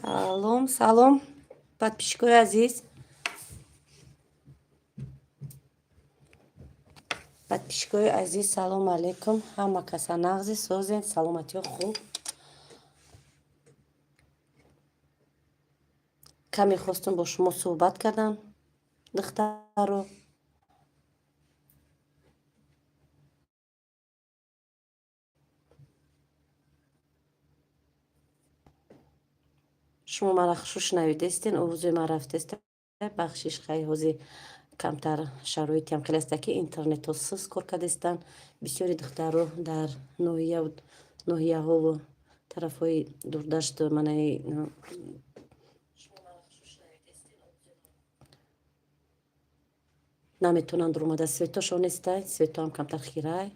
Салом, салом, подписчикои азиз, подписчикои азиз, салом алейкум. Ҳама каса нағзи, созен, саломатиё хуб? Каме хостум бо шумо суҳбат кардам, духтаро. Шумо мара хушу шунавидестен, овози ман рафтест. Бахшиш, хай, ҳозир камтар шароитиам хеле аста, ки интернетҳо сус кор кардестанд. Бисёри духтаро дар ноҳияҳову тарафҳои дурдашту манаи наметавонанд омада, светошон нестай, светоам камтар хирай.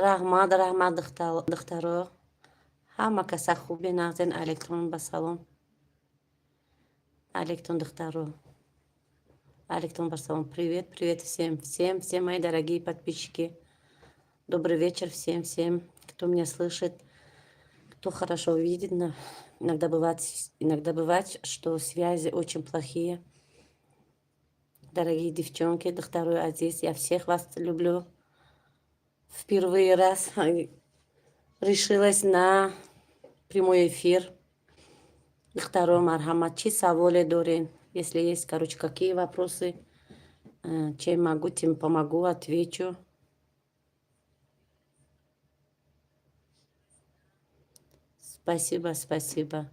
Раҳмат, раҳмат, духтаро, ҳама каса хубе, нағзен. Алейкум ба салом, алейкум, духтаро, алейкум ба салом. Привет, привет всем, всем, всем, мои дорогие подписчики, добрый вечер всем, всем, кто меня слышит, кто хорошо видит. Иногда бывает, что связи очень плохие. Дорогие девчонки, духтарои азиз, я всех вас люблю. Впервые раз решилась на прямой эфир. Духтаро, марҳамат, чӣ саволе дорен? Если есть, короче, какие вопросы, чем могу, тем помогу, отвечу. Спасибо, спасибо.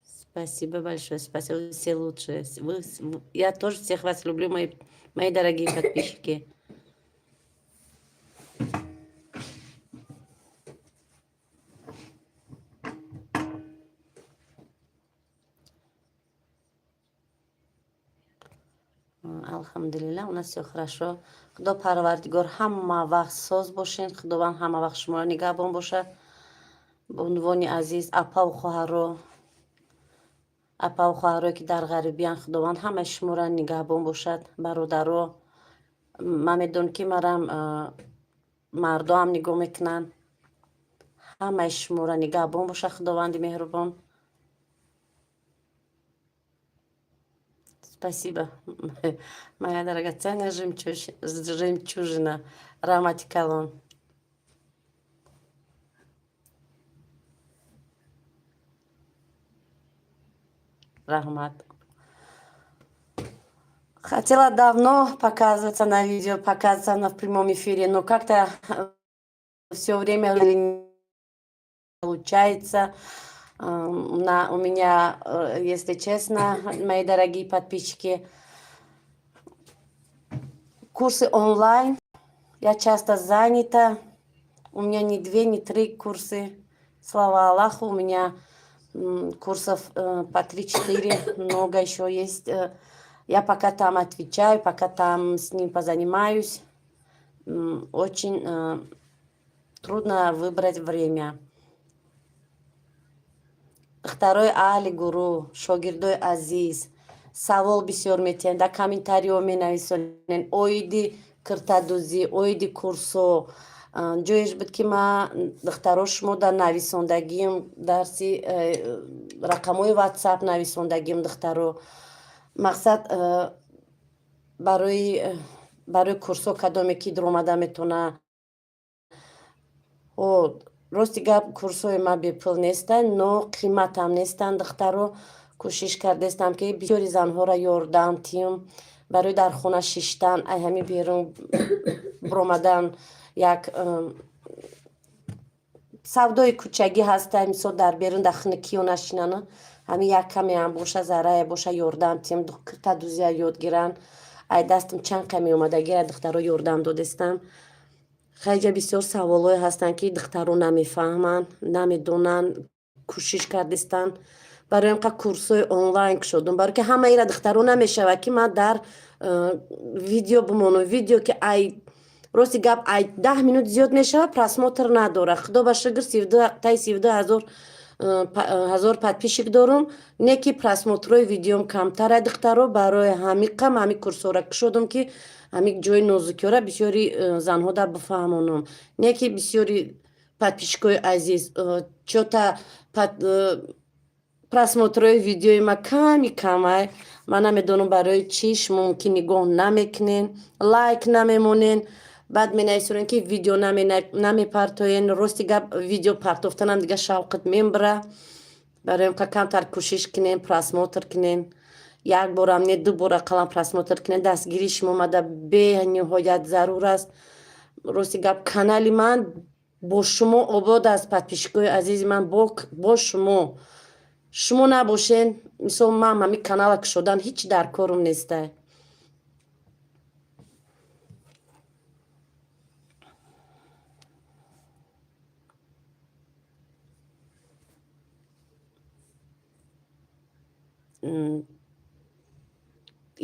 Спасибо большое, спасибо, вы все лучшие. Вы, я тоже всех вас люблю, мои дорогие подписчики. Алҳамдулилла, у нас все хорошо. Худо парвардигор, ҳама вақт соз бошен, Худованд ҳама вақт шуморо нигаҳбон бошад. Ба унвони азиз апаву хоҳаро, апаву хоҳарое, ки дар ғарибиянд, Худованд ҳамаи шуморо нигаҳбон бошад. Бародаро, ман медонам, ки марам мардоам нигоҳ мекунанд. Ҳамаи шуморо нигаҳбон бошад Худованди меҳрубон. Спасибо, моя драгоценная жемчужина. Раҳмати калон. Раҳмат. Хотела давно показываться на видео, показываться на в прямом эфире, но как-то все время не получается. У меня, если честно, мои дорогие подписчики, курсы онлайн. Я часто занята. У меня не две, не три курсы. Слава Аллаху, у меня курсов по три-четыре, много еще есть. Я пока там отвечаю, пока там с ним позанимаюсь. Очень трудно выбрать время. Духтарои аҳли гурӯҳ, шогирдои азиз, савол бисёр метиҳанд, дар комментариҳо менависонед оиди киртадӯзӣ, оиди курсҳо. Ҷоеш буд, ки ман, духтаро, шумо дар нависондагиам дарси рақамҳои ватсап нависондагиам, духтаро. Мақсад, барои курсҳо кадоме ки дуромада метавона. Рости гап, курсҳои ман бепул нестанд, но қиматам нестанд, духтаро. Кӯшиш кардастам, ки бисёри занҳоро ёрдам тиҳам барои дар хона шиштан, ай ҳами берун биромадан. Як савдои кӯчагӣ ҳаста, мисол, дар берун дар хунукиё нашинану ҳамин як камеам боша, заррае боша, ёрдам тиҳам, киртадӯзия ёд гиранд. Ай дастам чанд каме омадагия, духтаро, ёрдам додестам. Хайҷа бисёр саволҳое ҳастанд, ки духтаро намефаҳманд, намедонанд. Кӯшиш кардистанд. Барои ҳамқа курсҳои онлайн кушодум, барое ки ҳама ира, духтаро, намешавад, ки ман дар видео бимонам. Видео ки ай, рости гап, ай 10 минут зиёд мешавад, просмотр надорад. Худо ба шукр, таи 32 ҳазор подписчик дорум, не ки просмотрҳои видеом камтара, духтаро. Барои ҳамиқа ҳами курсҳоро кушодум, ки ҳами ҷои нозукиёра бисёри занҳо да бифаҳмонам. Не ки бисёри подписчикои азиз, чё-то просмотрҳои видеои ма ками камай. Ман намедонам, барои чӣ шумо мумкин нигоҳ намекунен, лайк намемонен, баъд менависонен, ки видео намепартоен. Рости гап, видео партофтанам дига шавқат мебара. Барои ка камтар кӯшиш кунен, просмотр кунен, як борам не, ду бора қалам просмотр кунен. Дастгирии шумо мада бениҳоят зарур аст. Рости гап, канали ман бо шумо обод аст, подписчикои азизи ман, бо шумо. Шумо набошен, мисол, ман ҳами канала кушодан ҳеҷ дар корум нестай.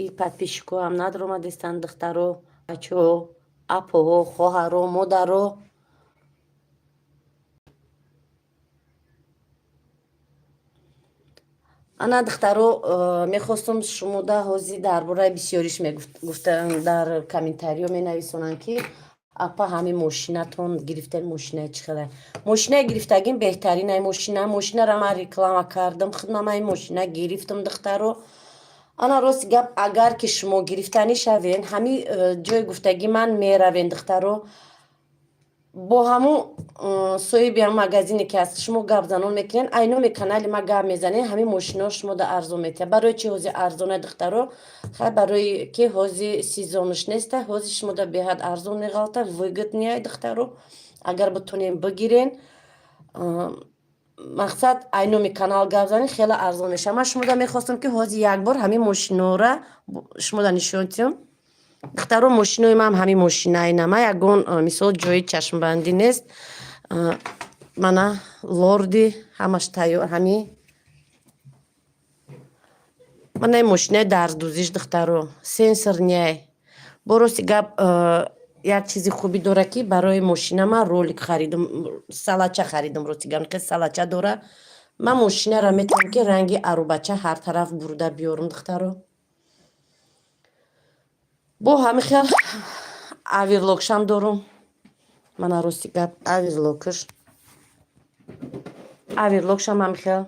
И подписчикоам надромадистанд, духтаро, бачаҳо, апоҳо, хоҳаро, модаро. Ана, духтаро, мехостум шумода ҳозир дар бораи бисёриш мегуфта, дар комментариё менависонанд, ки апа, ҳамин мошинатон гирифтен, мошинаи чӣ хела? Мошинаи гирифтагим беҳтаринай мошина. Мошинара ман реклама кардам худман, ман ин мошина гирифтам, духтаро. Ана, рости гап, агар ки шумо гирифтанӣ шавен, ҳамин ҷои гуфтагӣ ман меравен, духтаро, бо ҳамун соҳиби ҳам магазине ки аст, шумо гапзанон мекунен, ай номи канали ма гап мезанен, ҳамин мошинаҳо шумо да арзон метиҳад. Барои чи ҳозир арзона, духтаро? Хай, барои ки ҳозир сезонаш неста, ҳозир шумо да беҳад арзон меғалта, выгодный, духтаро. Агар битонем, бигирен. Мақсад, ай номи канал гап занен, хеле арзон мешавад. Ман шумода мехостам, ки ҳозир як бор ҳамин мошиноро шумода нишон диҳам. Духтаро, мошинои ман ҳамин мошинаи нама, ягон, мисол, ҷои чашмбандӣ нест. Мана, лорди ҳамаш тайёр. Ҳами мана ин мошинаи дарздӯзиш, духтаро, сенсорный. Бо рости гап, як чизи хубӣ дорад, ки барои мошина ман ролик харидум, салача харидум. Рости гап, салача дора. Ман мошинаро метавонам, ки ранги арӯбача ҳар тараф бурда биёрам, духтаро. Бо ҳамин хел оверлокшам дорум. Мана, рости гап, оверлокшам ҳамин хел.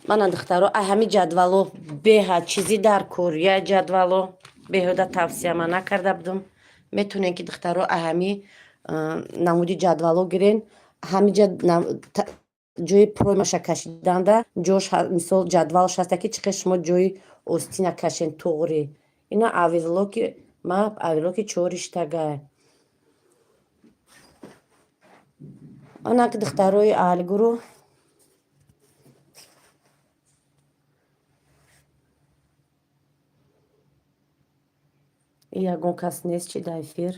Мана, духтаро, ай ҳамин ҷадвало беҳад чизи дар кор. Я ҷадвало беҳуда тавсия ман накарда будум. Метавонем, ки, духтаро, ай ҳами намуди ҷадвало гирен. Ҳамиҷа ҷои проймаша кашиданда ҷош, мисол, ҷадвалш ҳаста, ки чӣ хел шумо ҷои остина кашен туғри. Ина оверлоки ма, оверлоки чориштагай. Анак, духтарои аҳлигурӯҳ. Ягон кас нест чи дар эфир?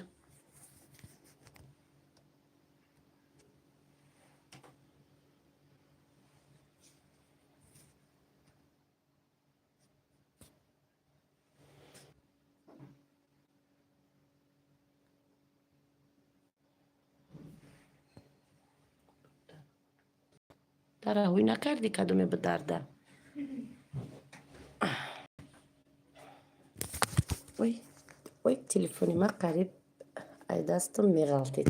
Тараҳӯй накардӣ, кадоме бидарда? Ой, ой, телефони ма қариб ай дастам меғалтид.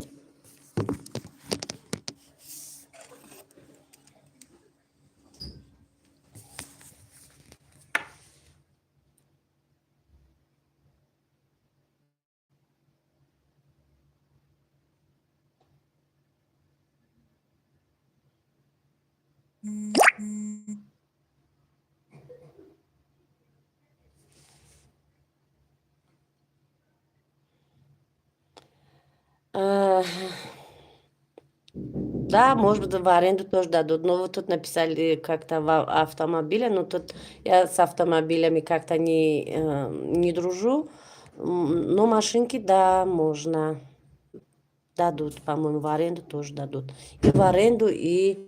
Да, может быть, в аренду тоже дадут. Но вот тут написали как-то в автомобиле, но тут я с автомобилями как-то не дружу. Но машинки, да, можно. Дадут, по-моему, в аренду тоже дадут. И в аренду, и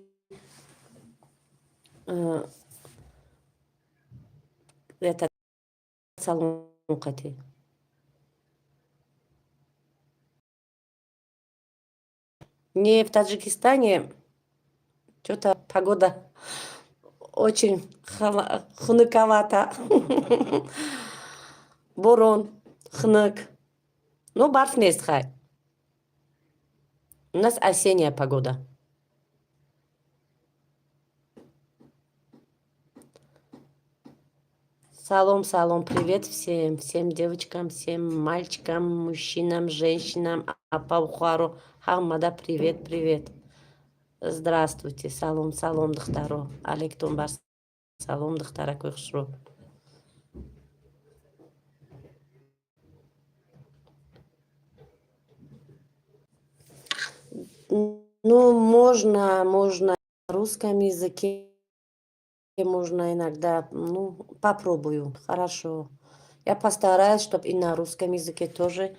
Это салон қати. Не, в Таджикистане что-то погода очень хунуковата. Борон, хунук. Ну, барф нест, хай. У нас осенняя погода. Салом, салом, привет всем, всем девочкам, всем мальчикам, мужчинам, женщинам, апа, хоҳару, ҳамада привет, привет. Здравствуйте, салом, салом, духтаро. Алейкум бар салом, духтаракои хушрӯ. Ну, можно, можно на русском языке, можно иногда, ну, попробую, хорошо. Я постараюсь, чтобы и на русском языке тоже.